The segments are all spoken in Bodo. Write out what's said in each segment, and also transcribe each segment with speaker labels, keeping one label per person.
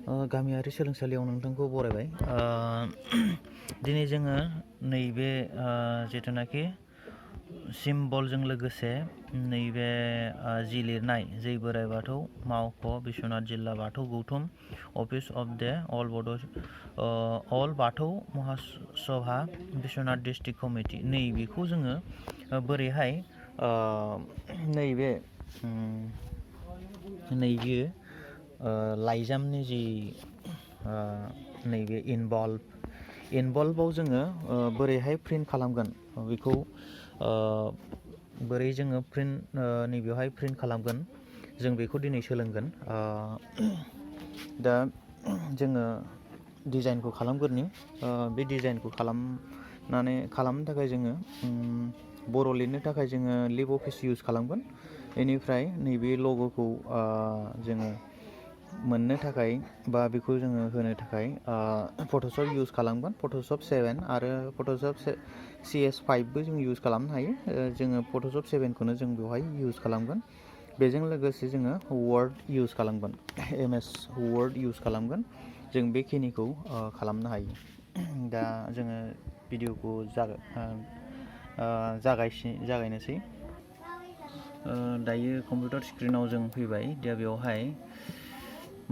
Speaker 1: गामियारि सोलोंसालियाव नोंथांखौ बरायबाय। दिनै जोङो नैबे जिथुनाखि सिम्बलजों लोगोसे नैबे जि लिरनाय जै बोराइ बाथौ मावख' बिश्वनाथ जिल्ला बाथौ गौथुम अफिस अफ द अल बाथौ महासभा बिश्वनाथ डिस्ट्रिक्ट कमिटि नैबेखौ जोङो बोरैहाय नैबे लाइजामनि जि नैबे इनभल्भआव जोङो बोरैहाय प्रिन्ट खालामगोन बेखौ बोरै जोङो नैबेयावहाय प्रिन्ट खालामगोन जों बेखौ दिनै सोलोंगोन। दा जोङो डिजाइनखौ खालामग्रोनि। बे डिजाइनखौ खालामनो थाखाय जोङो बर' लिरनो थाखाय जोङो लिब अफिस इउज खालामगोन। बेनिफ्राय नैबे लग'खौ जोङो मोननो थाखाय बा बेखौ जोङो होनो थाखाय फट'शप इउज खालामगोन। फट'शप 7 आरो फट'शप CS5बो जों इउज खालामनो हायो। जोङो फट'शप 7खौनो जों बेवहाय इउज खालामगोन। बेजों लोगोसे जोङो वर्ड इउज खालामगोन, MS वर्ड इउज खालामगोन। जों बेखिनिखौ खालामनो हायो। दा जोङो भिडिअखौ जागायनोसै। दायो कम्पिउटार स्क्रिनाव जों फैबाय। दा बेवहाय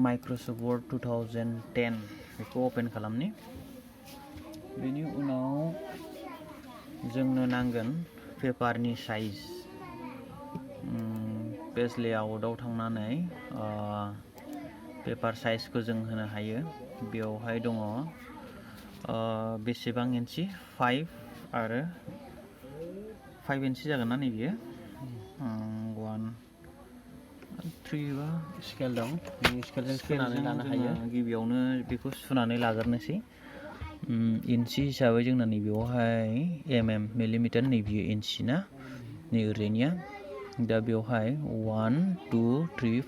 Speaker 1: माइक्रसफ्ट वर्ड 2010 बेखौ अपेन खालामनि। बेनि उनाव जोंनो नांगोन पेपारनि साइज। पेज लेआउटआव थांनानै पेपार साइजखौ जों होनो हायो। बेवहाय दङ बेसेबां इन्सि 5 आरो 5 इन्सि जागोन ना नैबेयो 1 3 बा
Speaker 2: स्केल दं। स्केलजों सुनानै लानो हायो।
Speaker 1: गिबियावनो बेखौ सुनानै लाग्रोनोसै। इन्सि हिसाबै जोंना नैबेयावहाय मिलिमिटार नैबेयो इन्सि ना नै ओरैनिया। दा बेवहाय 1 2 3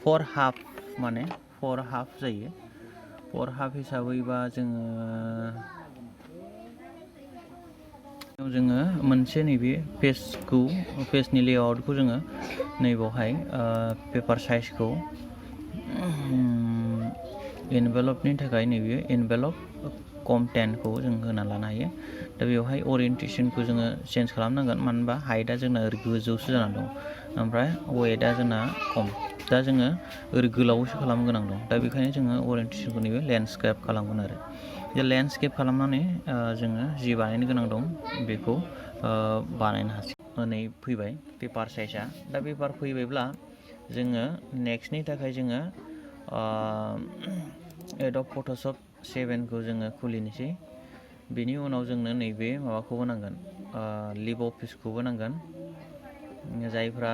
Speaker 1: 4 हाफ माने 4 हाफ जायो। 4 हाफ हिसाबैबा जोङो मोनसे नैबे पेजनि लेआउटखौ जोङो नैबावहाय पेपार साइजखौ एनभेलपनि थाखाय नैबे एनभेलप कम10खौ जों होना लानो हायो। दा बेवहाय ओरियेन्टेसनखौ जोङो चेन्ज खालामनांगोन। मानो होनबा हाइटआ जोंना ओरै गोजौसो जाना दं, ओमफ्राय वेटआ जोंना खम। दा जोङो ओरै गोलावसो खालामनो गोनां दं। दा बेखायनो जोङो ओरियेन्टेसनखौ नैबे लेन्डस्केप खालामगोन आरो। बे लेन्डस्केप खालामनानै जोङो जि बानायनो गोनां दं बेखौ बानायनो हासिगोन। नै फैबाय पेपार साइजआ। दा पेपार फैबायब्ला जोङो नेक्स्टनि थाखाय जोङो एडब फट'शप 7खौ जोङो खुलिनोसै। बेनि उनाव जोंनो नैबे माबाखौबो नांगोन, लिब अफिसखौबो नांगोन। जायफ्रा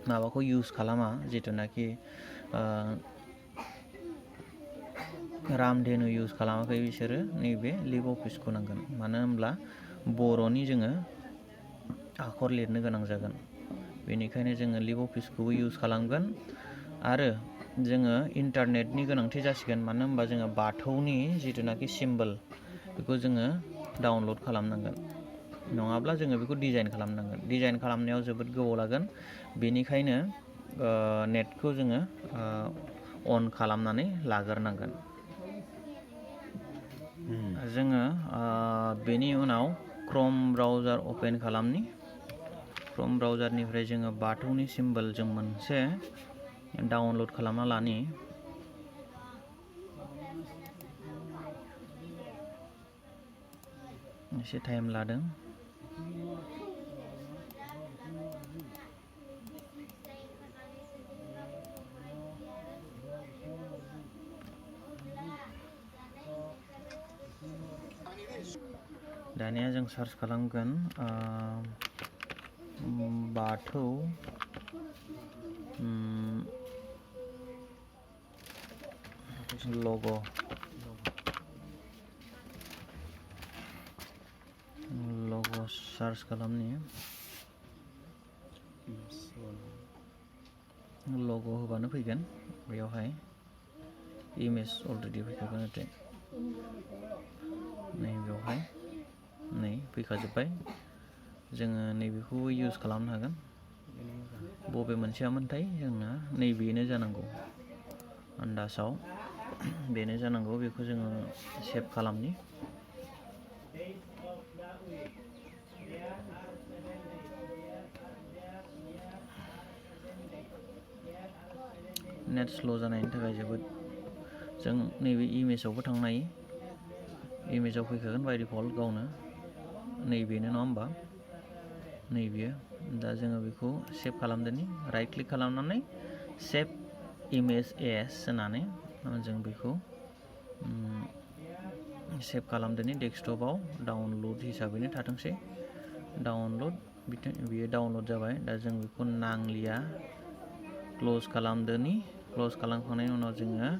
Speaker 1: माबाखौ इउज खालामा, जिथुनाखि रामधेनु इउज खालामाखै बिसोरो नैबे लिब अफिसखौ नांगोन। मानो होनब्ला बर'नि जोङो आखर लिरनो गोनां जागोन। बेनिखायनो जोङो लिब अफिसखौबो इउज खालामगोन। आरो जोङो इन्टारनेटनि गोनांथि जासिगोन। मानो होनबा जोङो बाथौनि जिथुनाखि सिम्बल बेखौ जोङो डाउनलड खालामनांगोन। नङाब्ला जोङो बेखौ डिजाइन खालामनांगोन। डिजाइन खालामनायाव जोबोद गोबाव लागोन। बेनिखायनो नेटखौ जोङो अन खालामनानै लाग्रोनांगोन। जोङो बेनि उनाव क्रम ब्राउजार अपेन खालामनि। क्रम ब्राउजारनिफ्राय जोङो बाथौनि सिम्बल जों मोनसे डाउनलड खालामना लानि। एसे टाइम लादों। दानिया जों सार्च खालामगोन बाथौ लग' सार्च खालामनि। लग' होबानो फैगोन। बेयावहाय इमेज अलरेडि फैखागोन। नै बेवहाय नै फैखाजोब्बाय। जोङो नैबेखौबो इउज खालामनो हागोन। बबे मोनसेयामोनथाय जोंना नैबेनो जानांगौ। आन्दासाव बेनो जानांगौ बेखौ जोङो सेभ खालामनि नेट स्ल' जानायनि थाखाय जोबोद जों नैबे इमेजावबो थांनो हायो इमेजाव फैखागोन बाय डिफल्ट गावनो नैबेनो नङा होमबा नैबेयो दा जोङो बेखौ सेभ खालामदोनि राइट क्लिक खालामनानै सेभ इमेज एस होनानै जों बेखौ सेभ खालामदोनि डेस्कटपआव डाउनलड हिसाबैनो थाथोंसै डाउनलड बियो डाउनलड जाबाय दा जों बेखौ नांलिया क्ल'ज खालामदोनि क्ल'ज खालामखांनायनि उनाव जोङो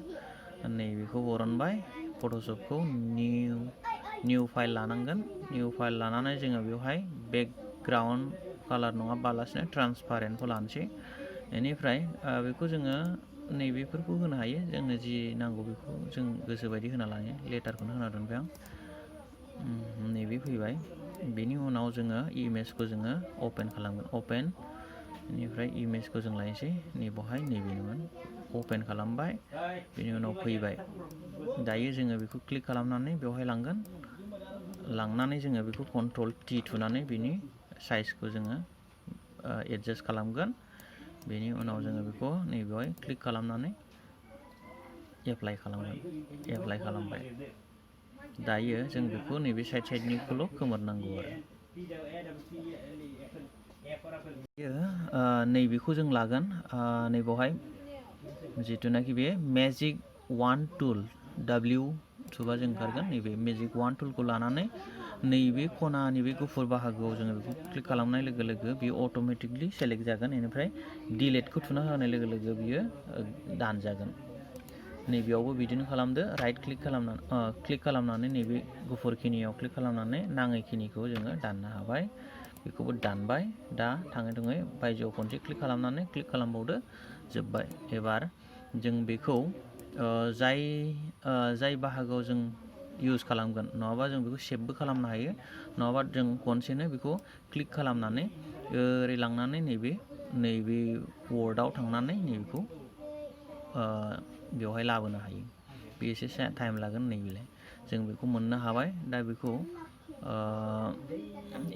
Speaker 1: नैबेखौ बरनबाय फट'शपखौ निउ फाइल लानांगोन निउ फाइल लानानै जोङो बेवहाय बेकग्राउन्ड कालार नङाबालासिनो ट्रान्सपारेन्टखौ लानोसै बेनिफ्राय बेखौ जोङो नैबेफोरखौ होनो हायो जोंनो जि नांगौ बेखौ जों गोसोबायदि होना लायो लेटारखौनो होना दोनबाय आं नैबे फैबाय बेनि उनाव जोङो इमेजखौ जोङो अपेन खालामगोन अपेन बेनिफ्राय इमेजखौ जों लायनोसै नैबावहाय नैबेनोमोन अपेन खालामबाय बेनि उनाव फैबाय दायो जोङो बेखौ क्लिक खालामनानै बेवहाय लांनानै जोङो बेखौ कन्ट्रल टि थुनानै बिनि साइजखौ जोङो एडजास्ट खालामगोन बेनि उनाव जोङो बेखौ नैबेवहाय क्लिक खालामनानै एप्लाइ खालामगोन एप्लाइ खालामबाय दायो जों बेखौ नैबे साइडनिखौल' खोमोरनांगौ आरो नैबेखौ जों लागोन नैबावहाय जिथुनाखि बे मेजिक वान टुल W थुबा जों ओंखारगोन नैबे मेजिक वान टुलखौ लानानै नैबे खनानि बे गुफुर बाहागोआव जोङो बेखौ क्लिक खालामनाय लोगो लोगो बेयो अट'मेटिकलि सेलेक्ट जागोन बेनिफ्राय डिलेटखौ थुना होनाय लोगो लोगो बियो दानजागोन नैबेयावबो बिदिनो खालामदो राइट क्लिक खालामनानै नैबे गुफुर खिनियाव क्लिक खालामनानै नाङै खिनिखौ जोङो दाननो हाबाय बेखौबो दानबाय दा थाङै थुङै बायजोआव खनसे क्लिक खालामनानै क्लिक खालामबावदो जोब्बाय एबार जों बेखौ जाय बाहागोआव जों इउज खालामगोन नङाबा जों बेखौ सेभबो खालामनो हायो नङाबा जों खनसेनो बेखौ क्लिक खालामनानै ओरै लांनानै नैबे वर्डआव थांनानै नैबेखौ बेवहाय लाबोनो हायो बे एसे टाइम लागोन नैबेलाय जों बेखौ मोननो हाबाय दा बेखौ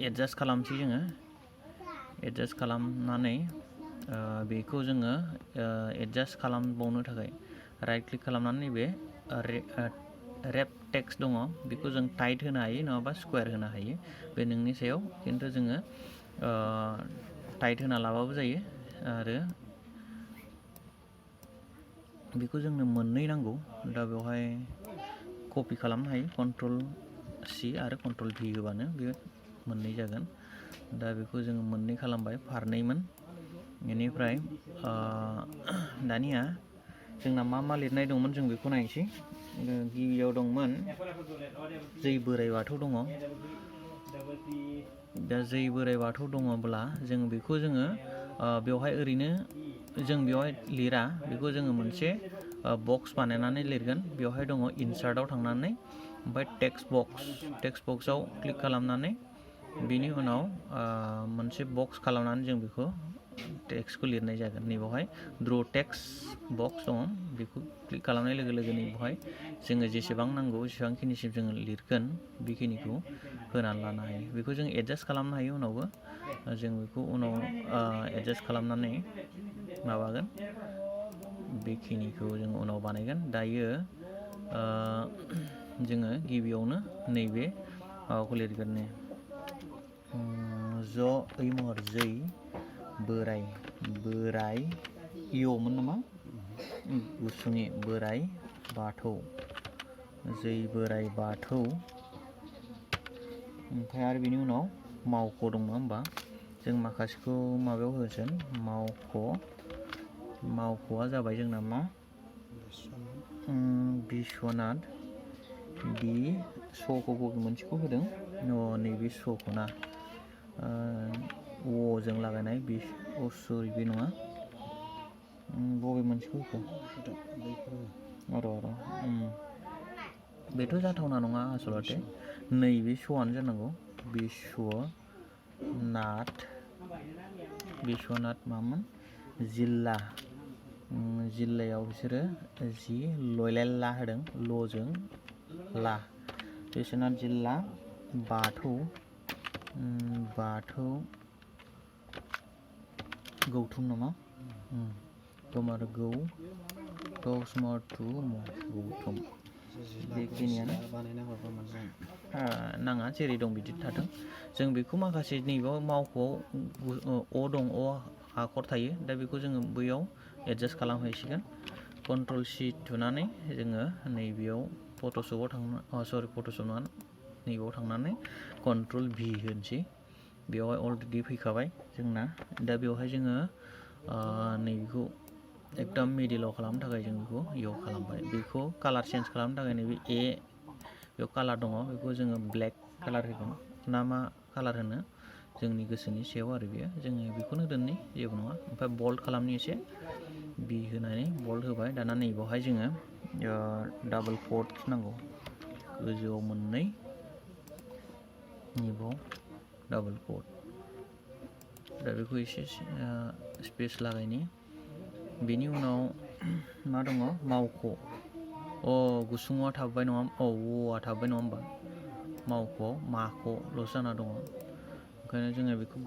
Speaker 1: एडजास्ट खालामसै जोङो एडजास्ट खालामनानै बेखौ जोङो एडजास्ट खालामबावनो थाखाय राइट क्लिक खालामनानै नैबे रेप टेक्स्ट दङ बेखौ जों टाइट होनो हायो नङाबा स्कुवार होनो हायो बे नोंनि सायाव खिन्थु जोङो टाइट होना लाबाबो जायो आरो बेखौ जोंनो मोननै नांगौ दा बेवहाय कपि खालामनो हायो कन्ट्रल C आरो कन्ट्रल V होबानो बेयो मोननै जागोन दा बेखौ जोङो मोननै खालामबाय फारनैमोन बेनिफ्राय दानिया जोंना मा लिरनाय दंमोन जों बेखौ नायनोसै गिबियाव दंमोन जै बोराइ बाथौ दङ दा जै बोराइ बाथौ दङब्ला जों बेखौ जोङो बेवहाय ओरैनो जों बेवहाय लिरा बेखौ जोङो मोनसे बक्स बानायनानै लिरगोन बेवहाय दङ इनसार्टआव थांनानै ओमफ्राय टेक्स्ट बक्सआव क्लिक खालामनानै बेनि उनाव मोनसे बक्स खालामनानै जों बेखौ टेक्स्टखौ लिरनाय जागोन नैबावहाय द्र टेक्स्ट बक्स दङ बेखौ क्लिक खालामनाय लोगो लोगो नैबावहाय जोङो जेसेबां नांगौ एसेबांखिनिसिम जोङो लिरगोन बेखिनिखौ होनानै लानो हायो बेखौ जों एडजास्ट खालामनो हायो उनावबो जों बेखौ उनाव एडजास्ट खालामनानै माबागोन बेखिनिखौ जों उनाव बानायगोन दायो जोङो गिबियावनो नैबे माबाखौ लिरगोन महर जै बोराइ इय'मोन नामा गुसुङै बोराइ बाथौ जै बोराइ बाथौ ओमफ्राय आरो बेनि उनाव मावख' दं नङा होमबा जों माखासेखौ माबायाव होगोन मावख'आ जाबाय जोंना मा बिस्वनाथ बि स'खौ बबे मोनसेखौ होदों नैबे स'खौ ना जों लागायनाय बे नङा बबे मोनसेखौ होखो बेथ' जाथावना नङा आसलथे नैबे श'आनो जानांगौ बिस्वनाथ मामोन जिल्ला जिल्लायाव बिसोरो जि लयला होदों ल'जों ला बिश्वनाथ जिल्ला बाथौ गौथुम नामा गम आरो गौ स्मार्ट टु गौथुम बेखिनियानो
Speaker 2: बानायना हरबा मोजां
Speaker 1: नाङा जेरै दं बिदि थाथों जों बेखौ माखासे नैबेयाव मावख'आव अ दं अ आखर थायो दा बेखौ जोङो बैयाव एडजास्ट खालामहैसिगोन कन्ट्रल सि थुनानै जोङो नैबेयाव फट'शपआव फट'शप नङा नैबेयाव थांनानै कन्ट्रल भि होनोसै बेवहाय अलरेडि फैखाबाय जोंना दा बेवहाय जोङो नैबेखौ एकदम मिडिलाव खालामनो थाखाय जों बेखौ इयाव खालामबाय बेखौ कालार चेन्ज खालामनो थाखाय नैबे बेयाव कालार दङ बेखौ जोङो ब्लेक कालार होगोन ना मा कालार होनो जोंनि गोसोनि सायाव आरो बेयो जोङो बेखौनो दोननि जेबो नङा ओमफ्राय बल्ड खालामनि एसे बि होनानै बल्ड होबाय दाना नैबावहाय जोङो डाबल कट नांगौ गोजौआव मोननै नैबाव डाबल कट दा बेखौ एसे स्पेस लागायनि बेनि उनाव मा दङ मावख' गुसुङा थाबाय नङा अआ थाबाय नङा होमबा मावख'आव माख'ल'सो जाना दङ ओंखायनो जोङो बेखौ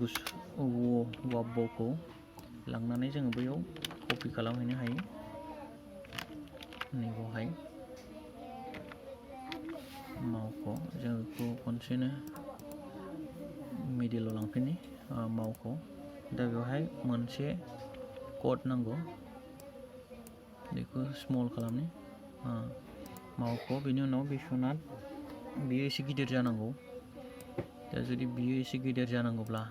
Speaker 1: बखौ लांनानै जोङो बैयाव कपि खालामहैनो हायो नैबावहाय मावख' जों बेखौ खनसेनो मिडिलाव लांफिननि मावख' दा बेवहाय मोनसे कड नांगौ बेखौ स्मल खालामनि मावख' बेनि उनाव बिश्वनाथ बियो एसे गिदिर जानांगौ दा जुदि बियो एसे गिदिर जानांगौब्ला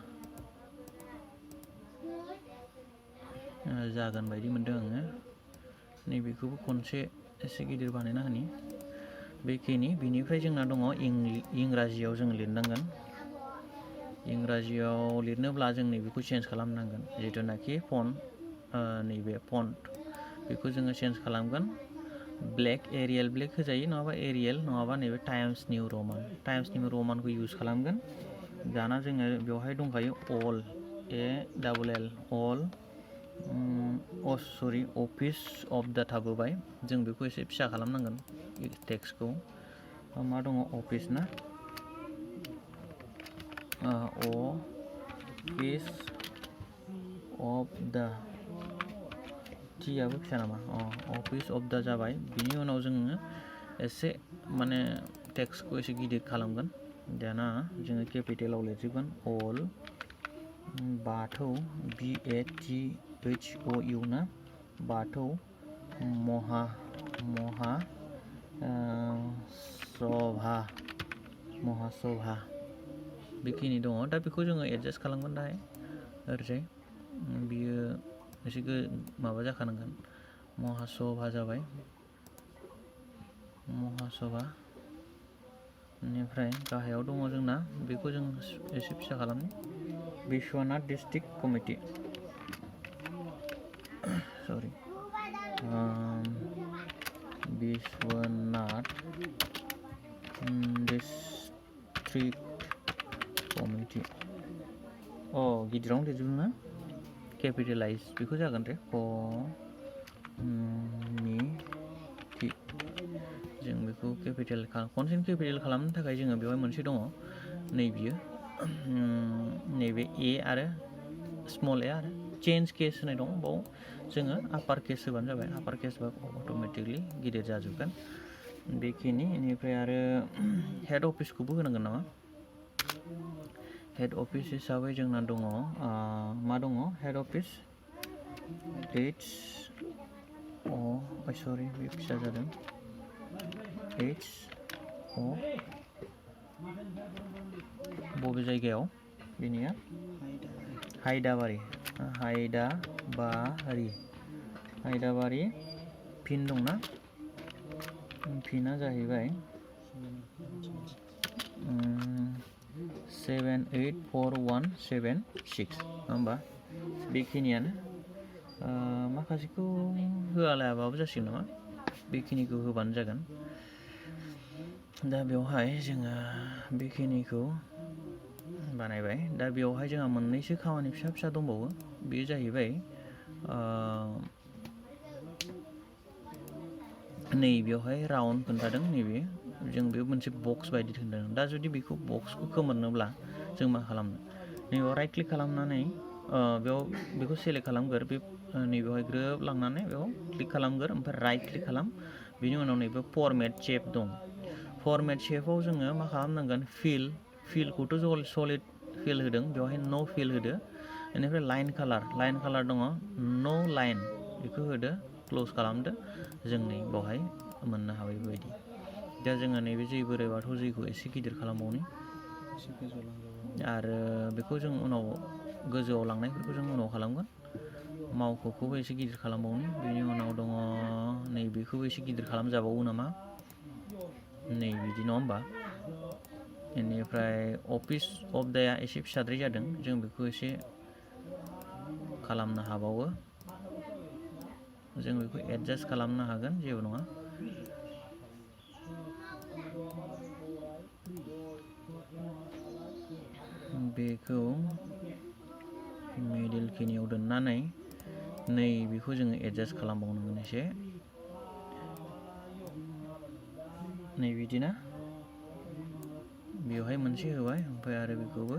Speaker 1: जागोन बायदि मोनदों आङो नैबेखौबो खनसे एसे गिदिर बानायना होनि बेखिनि बिनिफ्राय जोंना दङ इंराजियाव जों लिरनांगोन इंराजियाव लिरनोब्ला जों नैबेखौ चेन्ज खालामनांगोन जिथुनाखि फन्ट नैबे फन्ट बेखौ जोङो चेन्ज खालामगोन ब्लेक एरियेल ब्लेक होजायो नङाबा एरियेल नङाबा नैबे टाइम्स निउ रमानखौ इउज खालामगोन दाना जोङो बेवहाय दंखायो all ALL all office of दा थाबोबाय जों बेखौ एसे फिसा खालामनांगोन टेक्सटखौ मा दङ अफिस ना अफिस अफ दा टिआबो फिसा नामा अफिस अफ दा जाबाय बिनि उनाव जोङो एसे माने टेक्सटखौ एसे गिदिर खालामगोन दाना जोङो केपिटेलाव लिरजोबगोन अल बाथौ BATHOU ना बाथौ महासभा बेखिनि दङ दा बेखौ जोङो एडजास्ट खालामगोन दाहाय ओरैजाय बियो एसे माबा जाखानांगोन महासभा जाबाय महासभा बेनिफ्राय गाहायाव दङ जोंना बेखौ जों एसे फिसा खालामनि बिश्वनाथ डिस्ट्रिक्ट कमिटि सरि बिश्वनाथ डिस्ट्रिक्ट कमिटि गिदिरावनो लिरजोबो ना केपिटेलाइज बेखौ जागोन दे कमिटि जों बेखौ केपिटेल खनसेनो केपिटेल खालामनो थाखाय जोङो बेवहाय मोनसे दङ नैबेयो नैबे ए आरो स्मल ए आरो चेन्ज केस होनाय दं बाव जोङो आपार केस होबानो जाबाय आपार केस बा अट'मेटिकलि गिदिर जाजोबगोन बेखिनि बेनिफ्राय आरो हेड अफिसखौबो होनांगोन नामा हेड अफिस हिसाबै जोंना दङ मा दङ हेड अफिस सरि बे फिसा जादों बबे जायगायाव बेनिया हायदाबारि पिन दंना पिना जाहैबाय 78417 होमबा बेखिनियानो माखासेखौ होआलायाबाबो जासिगोन नामा बेखिनिखौ होबानो जागोन दा बेवहाय जोङो बेखिनिखौ बानायबाय दा बेवहाय जोंहा मोननैसो खामानि फिसा फिसा दंबावो बेयो जाहैबाय नैबेयावहाय राउन्ड खोन्थादों नैबे जों बे मोनसे बक्स बायदि खोन्थादों दा जुदि बेखौ बक्सखौ खोमोरनोब्ला जों मा खालामनो नैबेयाव राइट क्लिक खालामनानै बेयाव बेखौ सेलेक्ट खालामगोर बे नैबेयावहाय ग्रोब लांनानै बेयाव क्लिक खालामगोर ओमफ्राय राइट क्लिक खालाम बेनि उनाव नैबे फरमेट शेप दं फरमेट शेपआव जोङो मा खालामनांगोन फिलखौथ' सलिड फिल होदों बेवहाय न' फिल होदो बेनिफ्राय लाइन कालार दङ न' लाइन बेखौ होदो क्ल'ज खालामदो जों नै बावहाय मोननो हाबाय बेबायदि दा जोङो नैबे जै बोराइ बाथौ जैखौ एसे गिदिर खालामबावनि आरो बेखौ जों उनाव गोजौआव लांनायफोरखौ जों उनाव खालामगोन मावख'खौबो एसे गिदिर खालामबावनि बेनि उनाव दङ नैबेखौबो एसे गिदिर खालामजाबावो नामा नै बिदि नङा होमबा बेनिफ्राय अफिस अफ दाया एसे फिसाद्राय जादों जों बेखौ एसे खालामनो हाबावो जों बेखौ एडजास्ट खालामनो हागोन जेबो नङा बेखौ मिडिल खिनियाव दोननानै नै बेखौ जोङो एडजास्ट खालामबावनांगोन एसे नै बिदिना बेवहाय मोनसे होबाय ओमफ्राय आरो बेखौबो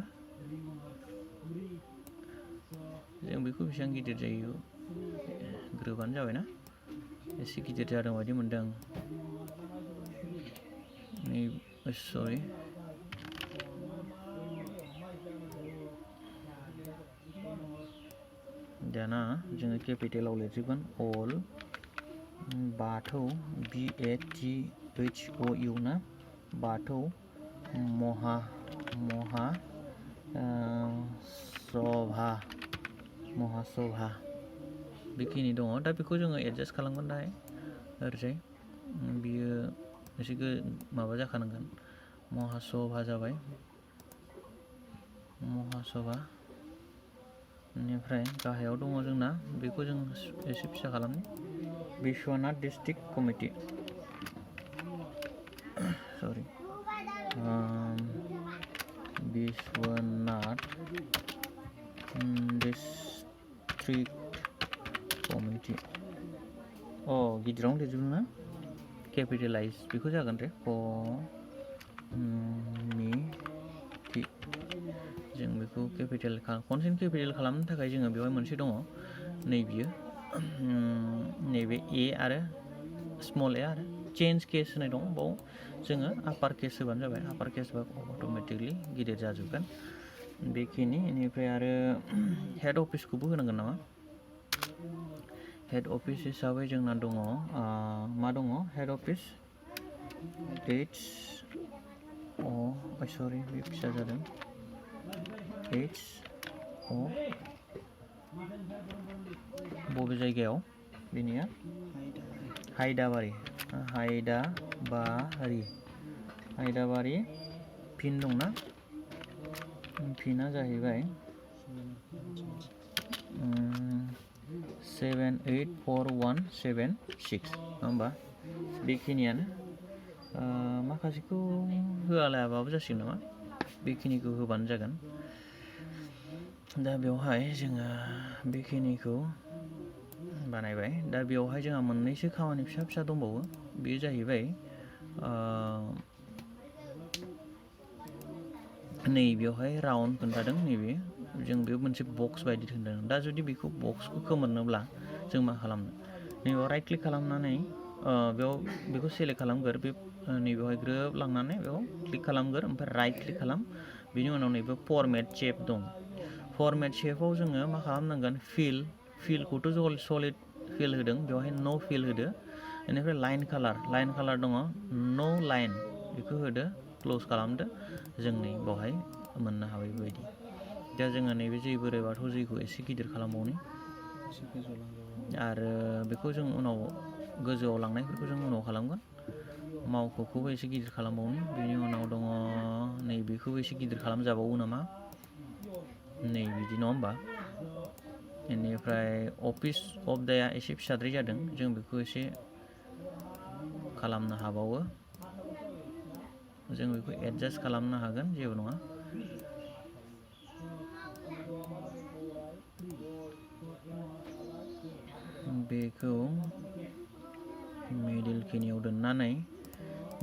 Speaker 1: जों बेखौ बेसेबां गिदिर जायो ग्रोबानो जाबायना एसे गिदिर जादों बायदि मोनदों नै सरि दाना जोङो केपिटेलाव लिरजोबगोन अल बाथौ BATHOU ना बाथौ महासभा बेखिनि दङ दा बेखौ जोङो एडजास्ट खालामगोन दा ओरैजाय बियो एसे माबा जाखानांगोन महासभा जाबाय महासभा बेनिफ्राय गाहायाव दङ जोंना बेखौ जों एसे फिसा खालामनि बिश्वनाथ डिस्ट्रिक्ट कमिटि सरि बिश्वनाथ डिस्ट्रिक्ट कमिटि गिदिरावनो लिरजोबदों ना केपिटेलाइज बेखौ जागोन दे कमिटि जों बेखौ केपिटेल खनसेनो केपिटेल खालामनो थाखाय जोङो बेवहाय मोनसे दङ नैबियो नैबे ए आरो स्मल ए आरो चेन्ज केस होनाय दं बाव जोङो आपार केस होबानो जाबाय आपार केस बा अट'मेटिकलि गिदिर जाजोबगोन बेखिनि बेनिफ्राय आरो हेड अफिसखौबो होनांगोन नामा हेड अफिस हिसाबै जोंना दङ मा दङ हेड अफिस सरि बे फिसा जादों बबे जायगायाव बेनिया हायदाबारि पिन दंना पिना जाहैबाय 78417 नङा होमबा बेखिनियानो माखासेखौ होआलायाबाबो जासिगोन नामा बेखिनिखौ होबानो जागोन दा बेवहाय जोङो बेखिनिखौ बानायबाय दा बेवहाय जोंहा मोननैसो खामानि फिसा फिसा दंबावो बेयो जाहैबाय नै बेवहाय राउन्ड खोन्थादों नैबे जों बे मोनसे बक्स बायदि खोन्थादों दा जुदि बेखौ बक्सखौ खोमोरनोब्ला जों मा खालामनो नैबेयाव राइट क्लिक खालामनानै बेयाव बेखौ सेलेक्ट खालामगोर बे नैबेयावहाय ग्रोब लांनानै बेयाव क्लिक खालामगोर ओमफ्राय राइट क्लिक खालाम बेनि उनाव नैबे फरमेट शेप दं फरमेट शेपआव जोङो मा खालामनांगोन फिलखौथ' सलिड फिल होदों बेवहाय न' फिल होदो बेनिफ्राय लाइन कालार दङ न' लाइन बेखौ होदो क्ल'ज खालामदो जों नै बावहाय मोननो हाबाय बेबायदि दा जोङो नैबे जै बोराइ बाथौ जैखौ एसे गिदिर खालामबावनि आरो बेखौ जों उनाव गोजौआव लांनायफोरखौ जों उनाव खालामगोन मावख'खौबो एसे गिदिर खालामबावनि बेनि उनाव दङ नैबेखौबो एसे गिदिर खालामजाबावो नामा नै बिदि नङा होमबा बेनिफ्राय अफिस अफ दाया एसे फिसाद्राय जादों जों बेखौ एसे खालामनो हाबावो जों बेखौ एडजास्ट खालामनो हागोन जेबो नङा बेखौ मिडिल खिनियाव दोननानै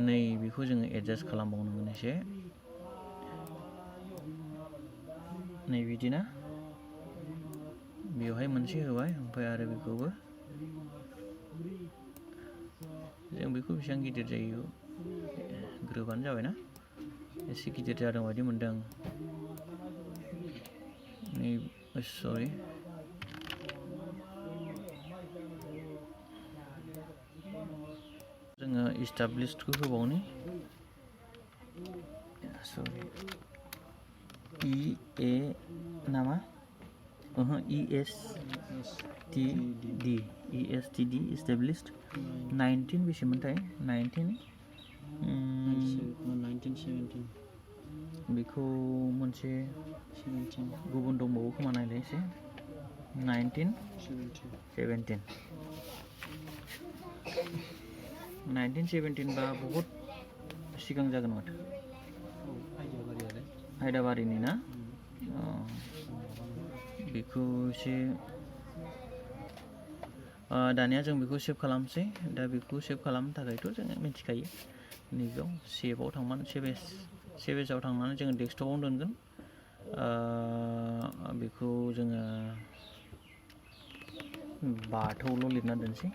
Speaker 1: नै बेखौ जोङो एडजास्ट खालामबावनांगोन एसे नै बिदिना बेवहाय मोनसे होबाय ओमफ्राय आरो बेखौबो जों बेखौ बेसेबां गिदिर जायो ग्रोबानो जाबायना एसे गिदिर जादों बायदि मोनदों आं नै सरि जोङो इस्टाब्लिशडखौ होबावनि सरि E नामा ESTD established 19 बेसेमोनथाय
Speaker 2: 1917
Speaker 1: बेखौ मोनसे गुबुन दंबावो खोमा नायलाय एसे 1917 बा बहुत सिगां जागोन माथो हायदाबारिनि ना बेखौ एसे दानिया जों बेखौ सेभ खालामसै दा बेखौ सेभ खालामनो थाखायथ' जोङो मिथिखायो नैबेयाव सेभआव थांनानै सेभेजआव थांनानै जोङो डेस्कटपआव दोनगोन बेखौ जोङो बाथौल' लिरना दोनसै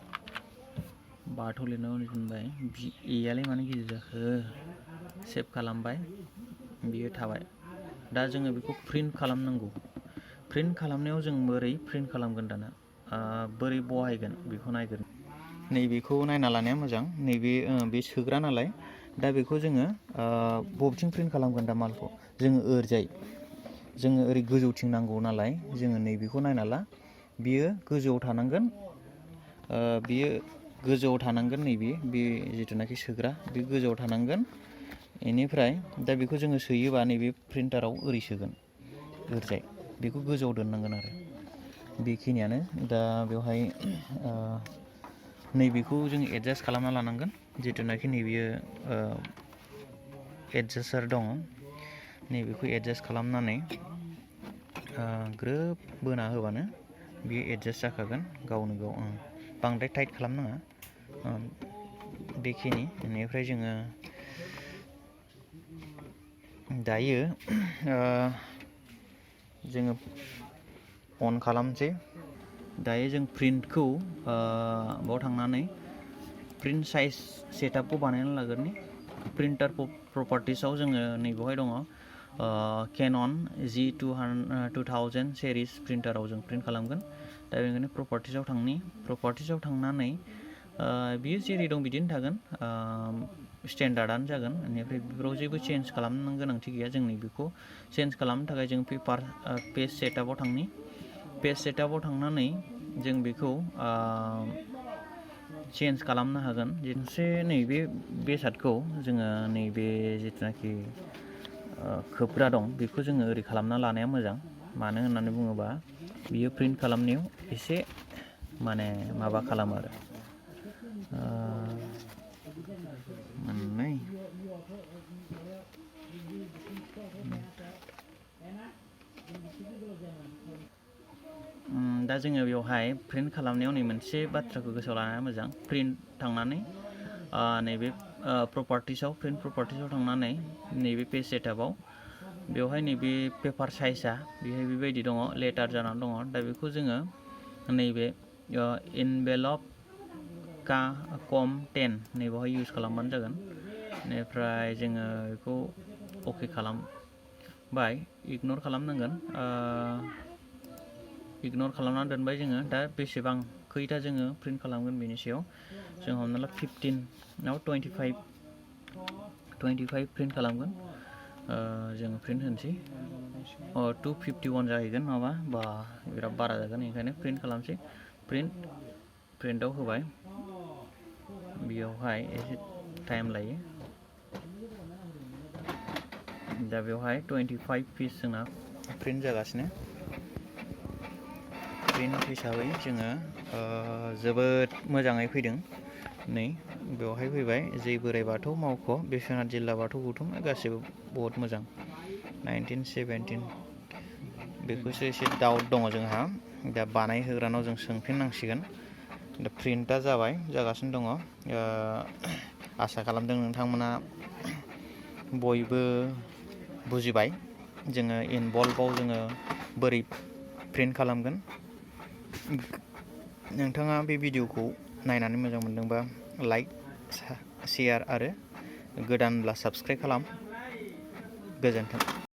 Speaker 1: बाथौ लिरना दोनबाय एआलाय मानो गिदिर जाखो सेभ खालामबाय बियो थाबाय दा जोङो बेखौ प्रिन्ट खालामनांगौ प्रिन्ट खालामनायाव जों बोरै प्रिन्ट खालामगोन दाना बोरै बहायगोन बेखौ नायगोन नैबेखौ नायना लानाया मोजां नैबे बे सोग्रा नालाय दा बेखौ जोङो बबेथिं प्रिन्ट खालामगोन दा मालखौ जोङो ओरै गोजौथिं नांगौ नालाय जोङो नैबेखौ नायना ला बियो गोजौआव थानांगोन नैबे बे जिथुनाखि सोग्रा बे गोजौआव थानांगोन बेनिफ्राय दा बेखौ जोङो सोयोबा नैबे प्रिन्टाराव ओरै सोगोन ओरैजाय बेखौ गोजौआव दोननांगोन आरो बेखिनियानो दा बेवहाय नैबेखौ जों एडजास्ट खालामना लानांगोन जिथुनाखि नैबेयो एडजास्टार दङ नैबेखौ एडजास्ट खालामनानै ग्रोब बोना होबानो बेयो एडजास्ट जाखागोन गावनो गाव बांद्राय टाइट खालामनाङा बेखिनि बेनिफ्राय जोङो दायो जोङो अन खालामसै दायो जों प्रिन्टखौ बाव थांनानै प्रिन्ट साइज सेटआपखौ बानायना लाग्रोनि प्रिन्टार प्रपार्टिसाव जोङो नैबेवहाय दङ केनन G2000 सेरिस प्रिन्टाराव जों प्रिन्ट खालामगोन दा बेनिखायनो प्रपार्टिसाव थांनानै बियो जेरै दं बिदिनो थागोन स्टेन्डार्डआनो जागोन बेनिफ्राय बेफोराव जेबो चेन्ज खालामनो गोनांथि गैया जोंनि बेखौ चेन्ज खालामनो थाखाय जों पेज सेटआपआव थांनानै जों बेखौ चेन्ज खालामनो हागोन मोनसे नैबे बेसादखौ जोङो नैबे जिथुनाखि खोबग्रा दं बेखौ जोङो ओरै खालामना लानाया मोजां मानो होननानै बुङोबा बियो प्रिन्ट खालामनायाव एसे माने माबा खालामो आरो दा जोङो बेवहाय प्रिन्ट खालामनायाव नै मोनसे बाथ्राखौ गोसोआव लानाया मोजां प्रिन्ट थांनानै नैबे प्रिन्ट प्रपार्टिसाव थांनानै नैबे पेज सेटआपआव बेवहाय नैबे पेपार साइजआ बेहाय बेबायदि दङ लेटार जानानै दङ दा बेखौ जोङो नैबे इनभेलप COM10 नैबेवहाय इउज खालामबानो जागोन बेनिफ्राय जोङो बेखौ अके खालामबाय इगनर खालामनांगोन इगनर खालामनानै दोनबाय जोङो दा बेसेबां खैथा जोङो प्रिन्ट खालामगोन बेनि सायाव जों हमना ला 15 25 प्रिन्ट खालामगोन जोङो प्रिन्ट होनोसै 251 जाहैगोन नङाबा बा बिराद बारा जागोन ओंखायनो प्रिन्ट खालामसै प्रिन्टआव होबाय बेयावहाय एसे टाइम लायो दा बेवहाय 25 पिस जोंना प्रिन्ट जागासिनो प्रिन्ट हिसाबै जोङो जोबोद मोजाङै फैदों नै बेवहाय फैबाय जै बोराइ बाथौ मावख' बिश्वनाथ जिल्ला बाथौ गौथुम गासैबो बहुत मोजां 1917 बेखौसो एसे डाउट दङ जोंहा दा बानायहोग्रानाव जों सोंफिननांसिगोन दा प्रिन्टआ जागासिनो दङ। आसा खालामदों नोंथांमोना बयबो बुजिबाय जोङो इनभल्भआव जोङो बोरै प्रिन्ट खालामगोन। नोंथाङा बे भिडिअखौ नायनानै मोजां मोनदोंबा लाइक, शेयार आरो गोदानब्ला साबस्क्राइब खालाम। गोजोन्थों।